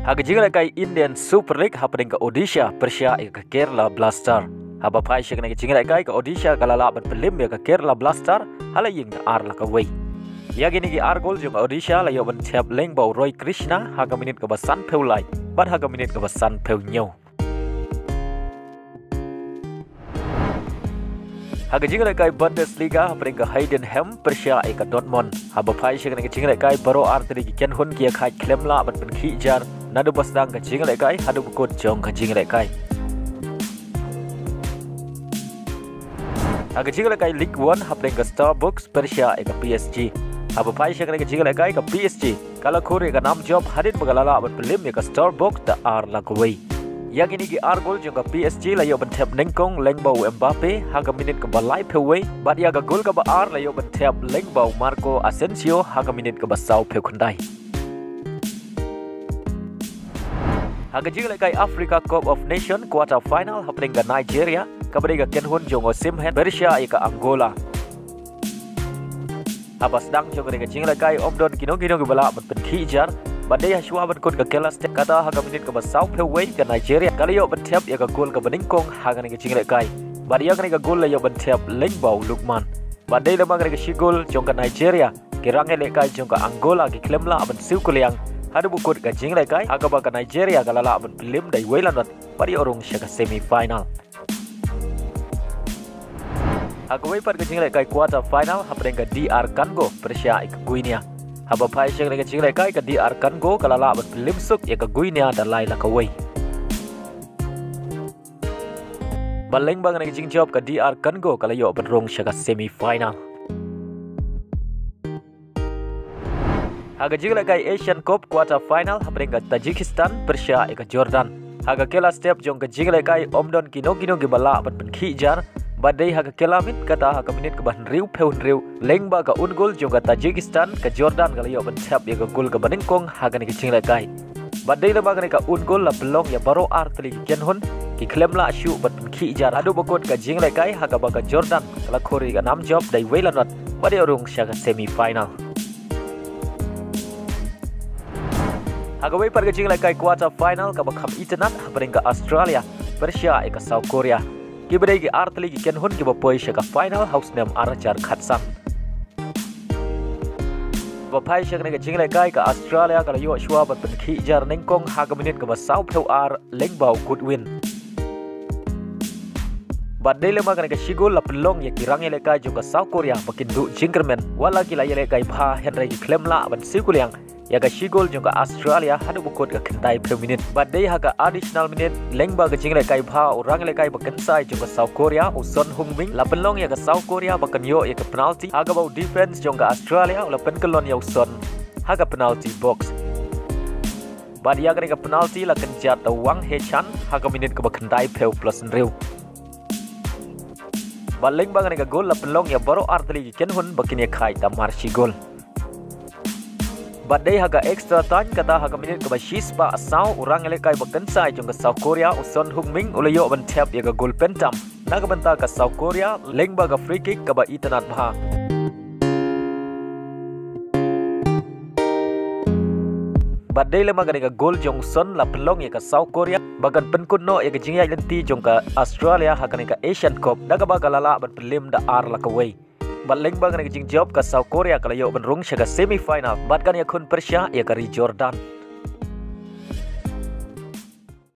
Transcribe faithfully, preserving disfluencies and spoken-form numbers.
Ha ka jinglehkai Indian Super League hapdeng ka Odisha pyrshah ïa ka Kerala Blaster. Haba phai sha kane ka jinglehkai ka Odisha ka la lah ban pynlip ïa ka Kerala Blaster ha la ïing da ar la kawei. Ïa kine ki ar gol jong ka Odisha la ïoh ban thep lyngba u Roy Krishna ha ka minit kaba sanphew lai bad ha ka minit kaba sanphew hynñiew. Ha ka jinglehkai Bundesliga hapdeng ka Heidenheim pyrshah ïa ka Dortmund. Haba phai sha kane ka jinglehkai baroh ar tylli ki kynhun ki ïakhaid khlem lah ban pynkhih jar naduh ba sdang ka jinglehkai haduh ba kut jong ka jinglehkai. Ha ka jinglehkai Ligue One hapdeng ka Strasbourg pyrshah ïa ka P S G. Haba phai sha kane ka jinglehkai ka P S G ka la khur ïa ka nam jop hadien ba ka la lah ban pynlip ïa ka Strasbourg da ar la kawei. Ïa kine ki ar gol jong ka P S G la ïoh ban thep nyngkong lyngba u Mbappe ha ka minit kaba laiphew wei bad ïa ka gol kaba ar la ïoh ban thep lyngba u Marco Asensio ha ka minit kaba sawphew khyndai. Ha ka jinglehkai Africa Cup of Nation quarter final hapdeng ka Nigeria kaba dei ka kynhun jong u Osimhen pyrshah ïa ka Angola. Haba sdang jong kane ka jinglehkai ym don kino kino kiba lah ban pynkhih jar bad dei hashwa ban kut ka Kela Step kata ha ka minit kaba sawphew wei ka Nigeria ka la ïoh ban thep ïa ka gol kaba nyngkong ha kane ka jinglehkai. Bad ïa kane ka gol la ïoh ban thep lyngba u Lookman. Bad dei lyngba kane ka shi gol jong ka Nigeria ki rangïalehkai jong ka Angola ki khlem lah ban siew kuliang haduh ba kut ka jinglehkai ha kaba ka Nigeria ka la lah ban pynlip da iwei la not bad ïoh rung sha ka semi final. Ha kawei pat ka jinglehkai quarter final hapdeng ka D R Congo pyrshah ïa ka Guinea. Haba phai sha kane ka jinglehkai ka D R Congo ka la lah ban pynlip suk ïa ka Guinea da lai la kawei. Bad lyngba kane ka jingjop ka D R Congo ka la ïoh ban rung sha ka semi final. Ha ka jinglehkai Asian Cup quarter final hapdeng ka Tajikistan pyrshah ïa ka Jordan. Ha ka Kela Step jong ka jinglehkai ym don kino kino kiba lah ban pynkhih jar bad dei ha ka Kela Miet kata ha ka minit kaba hynriewphew hynriew lyngba ka own goal jong ka Tajikistan ka Jordan ka la ïoh ban thep ïa ka gol kaba nyngkong ha kane ka jinglehkai. Bad dei lyngba kane ka own goal la pynlong ïa baroh ar tylli ki kynhun ki khlem lah shuh ban pynkhih jar haduh ba kut ka jinglehkai ha kaba ka Jordan ka la khur ïa ka nam jop da iwei la not bad ïoh rung sha ka semi final. Ha kawei pat ka jinglehkai quarter final kaba kham itynnad hapdeng ka Australia pyrshah ïa ka South Korea. Kiba dei ki ar tylli ki kynhun kiba poi sha ka final ha u snem ar hajar khatsan. Ba phai sha kane ka jinglehkai ka Australia ka la ïoh shuwa ban pynkhih jar nyngkong ha ka minit kaba sawphew ar lyngba u Goodwin. Bad dei lyngba kane ka shi gol la pynlong ïa ki rangïalehkai jong ka South Korea ba kin duh jingkyrmen wat la ki la ïalehkai bha hynrei ki khlem lah ban siew kuliang ïa ka shi gol jong ka Australia haduh ba kut ka khyndaiphew minit. Bad dei ha ka additional minute lyngba ka jinglehkai bha u rangïalehkai ba kynsai jong ka South Korea u Son Heung-min la pynlong ïa ka South Korea ba kan ïoh ïa ka penalty ha kaba u defense jong ka Australia u la pynkyllon ïa u Son ha ka penalty box. Bad ïa kane ka penalty la kynjat da u Wang Hechan ha ka minit kaba khyndaiphew plus hynriew. Bad lyngba kane ka gol la pynlong ïa baroh ar tylli ki kynhun ba kin ïakhaid da mar shi gol. Bad dei ha ka extra time kata ha ka minit kaba shispah saw u rangïalehkai ba kynsai jong ka South Korea u Son Heung-min u la ïoh ban thep ïa ka gol pyntam na ka bynta ka South Korea lyngba ka free kick kaba itynnad bha. Bad dei lyngba kane ka gol jong u Son la pynlong ïa ka South Korea ba kan pynkut noh ïa ka jingïaid lynti jong ka Australia ha kane ka Asian Cup da kaba ka la lah ban pynlip da ar la kawei. Bad lyngba kane ka jingjop ka South Korea ka la ïoh ban rung sha ka semi final bad kan ïakhun pyrshah ïa ka ri Jordan.